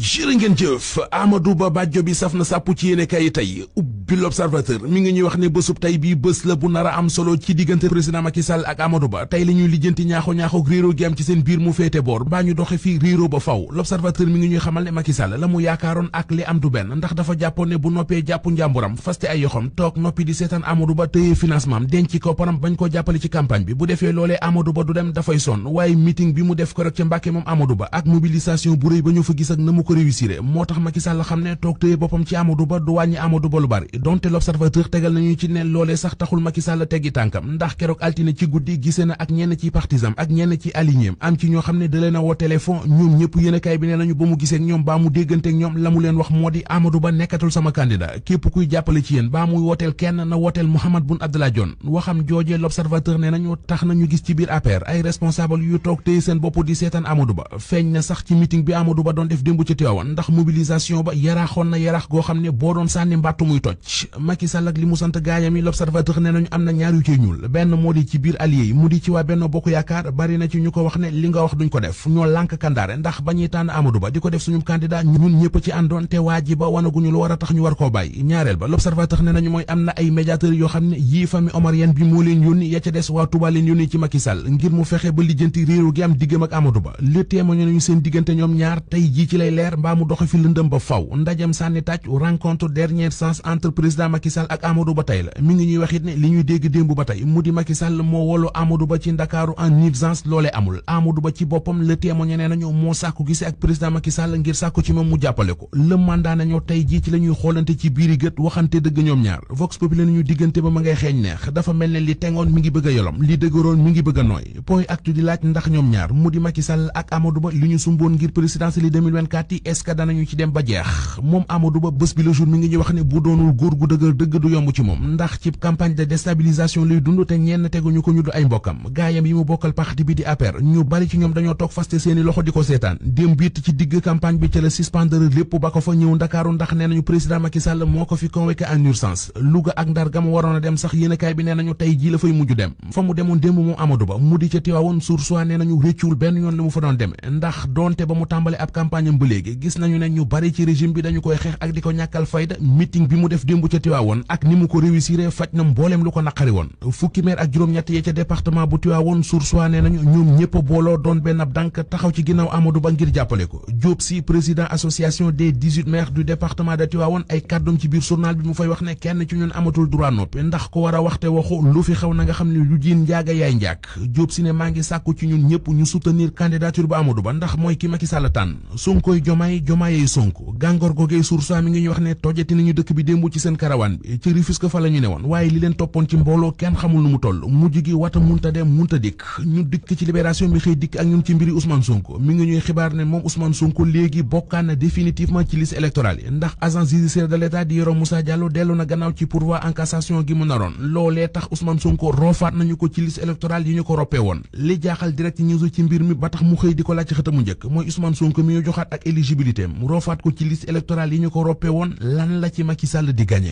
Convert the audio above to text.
jërë ngeen jëf. Amadou Ba bàjjo bi saf na sàpp ci yéene kay tey ubbi l'Observateur mi ngi ñuy wax ne bésub tey bii bés la bu nar a am solo ci diggante président Macky Sall ak Amadou Ba. tey la ñuy lijjanti ñaaxo réeroo gi am ci seen biir mu féete boor mbaa ñu doxe fii réeroo ba faw. l'Observateur mi ngi ñuy xamal ne Macky Sall la mu yaakaaroon ak li am du benn, ndax dafa jàppoon ne bu noppee jàpp njàmburam faste ay yoxam toog noppi di seetaan Amadou Ba tëye financement am denc kopparam bañ ko jàppale ci campagne bi. bu defee loolee Amadou Ba du dem dafay sonn, waaye meeting bi mu def ko rek ca Mbàkke moom Amadou Ba ak mobilisation bu rëy ba ñu fa gis ak na mu ko réussir moo tax Macky Sall xam ne toog tëye boppam ci Amadou Ba du wàññi Amadou Ba lu bari. donte l'Observateur tegal nañu ci ne loolee sax taxul Macky Sall teggi tànkam, ndax keroog altine ci guddi gisee na ak ñenn ci partisans ak ñenn ci alignéem am ci ñoo xam ne da leen a woo téléphone. ñoom ñëpp yéenekaay bi nee nañu ba mu gisee ak ñoom baa mu déggante ak ñoom la mu leen wax moo di Amadou Ba nekkatul sama candidat, képp kuy jàppale ci yéen baa muy wooteel kenn na wooteel Mahammed Boun Abdallah Dionne. waxam joojee l'Observateur nee nañu tax nañu gis ci biir APR ay responsable yu toog tëye seen bopp di seetaan Amadou Ba. feeñ na sax ci meeting bi Amadou Ba doon def démb ci Tivaouane, ndax mobilisation ba yaraaxoon na yaraax goo xam ne boo doon sànni mbàttu muy toj. Macky Sall ak li mu sant gaayam yi l'Observateur nee nañu am na ñaar yu cee ñuul, benn moo di ci biir allié yi mu di ci waa Benno Bokk Yaakaar. bari na ci ñu ko wax ne li nga wax duñ ko def, ñoo lànk kandaare ndax ba ñuy tànn Amadou Ba di ko def suñu candidat ñun ñëpp ci àndoon te waa ji ba wanaguñu lu war a tax ñu war koo bàyyi. ñaareel ba l'Observateur nee nañu mooy am na ay médiateurs yoo xam ne yii famille omarienne bi moo leen yónni, ya ca des waa Touba leen yónni ci Macky Sall ngir mu fexe ba lijjanti réeru gi am diggam ak Amadou Ba. Le témoin nañu seen diggante ñoom ñaar tey jii ci lay leer mbaa mu doxe fi lëndëm ba faw. ndajam sànni tàcc rencontre dernière chance entre président Macky Sall ak Amadou Ba tey la. mi ngi ñuy wax it ne li ñuy dégg démb ba tey mu di Macky Sall moo wolu Amadou Ba ci Ndakaaru en urgence loolee amul. Amadou Ba ci boppam le témoin nee nañu moo sàkku gise ak président Macky Sall ngir sàkku ci moom mu jàppale ko. le mandat nañu tey jii ci la ñuy xoolante ci biiri gët waxante dëgg ñoom ñaar. Vox Populi nañu diggante ba ma ngay xeeñ neex, dafa mel ne li tengoon mi ngi bëgg a yolom, li dëgëroon mi ngi bëgg a nooy. point actu di laaj ndax ñoom ñaar mu di Macky Sall ak Amadou Ba li ñu sumboon ngir présidentielle 2024 yi est-ce que danañu ci dem ba jeex. moom Amadou Ba bés bi le jour mi ngi ñuy wax ne bu doonul góor gu dëgër dëgg du yomb ci moom, ndax ci campagne de déstabilisation lay dund te ñenn teguñu ko ñu du ay mbokkam. gaayam yi mu bokkal parti bi di APR ñu bari ci ñoom dañoo toog faste seeni loxo di ko seetaan. démb it ci digg campagne bi ca la suspendre lépp ba ko fa ñëw Ndakaaru ndax nee nañu président Macky Sall moo ko fi convoqué en urgence. Louga ak Ndar ga mu waroon a dem sax yéenekaay bi nee nañu tey jii la fay mujj dem. fa mu demoon démb moom Amadou Ba mu di ca Tivaouane Source A nee nañu réccuwul benn yoon li mu fa doon demee, ndax doonte ba mu tàmbale ab campagne am ba léegi gis nañu ne ñu bari ci régime bi dañu koy xeex ak di ko ñàkkal fayda. meeting bi mu def démb ca Tivaouane ak ni mu ko réussir faj na mbooleem lu ko naqari woon. fukki maire ak juróom-ñett yee ca département bu Tivaouane Source A nee nañu ñoom ñëpp booloo doon benn ab dànk taxaw ci ginnaaw Amadou Ba ngir jàppale ko. Diop Sy président association des 18 maires du département de Tivaouane ay kàddum ci biir journal bi mu fay wax ne kenn ci ñun amatul droit noppi, ndax ko war a waxte waxu lu fi xew na nga xam ne lu jiin njaaga yaay njaag. Diop Sy ne maa ngi sàkku ci ñun ñëpp ñu soutenir candidature bu Amadou Ba ndax mooy ki Macky Sall tànn. Sonkoy Jomaay Jomaayey Sonko gàngoor googee Source A mi ngi ñu wax ne tojati nañu dëkk bi démb ci seen karawaan bi ci Rufisque fa la ñu ne woon, waaye li leen toppoon ci mbooloo kenn xamul nu mu toll. mujj gi wata munta dem munta dikk. ñu dikk ci Libération bi xëy dikk ak ñun ci mbiri Ousmane Sonko mi ngi ñuy xibaar ne moom Ousmane Sonko léegi bokkaan na définitivement ci liste électorale yi, ndax agence judiciaire de l'État di Yoro Moussa Diallo dellu na gannaaw ci pourvoi en cassation gi mu naroon. loolee tax Ousmane Sonko roofaat nañu ko ci liste électorale yi ñu ko roppee woon. li jaaxal Direct News ci mbir mi ba tax mu xëy di ko laaj ci xëtamu njëkk mooy Ousmane Sonko mi ñu joxaat ak éligibilité mu roofaat ko ci liste électorale yi ñu ko roppee woon lan la ci Macky Sall di gagné.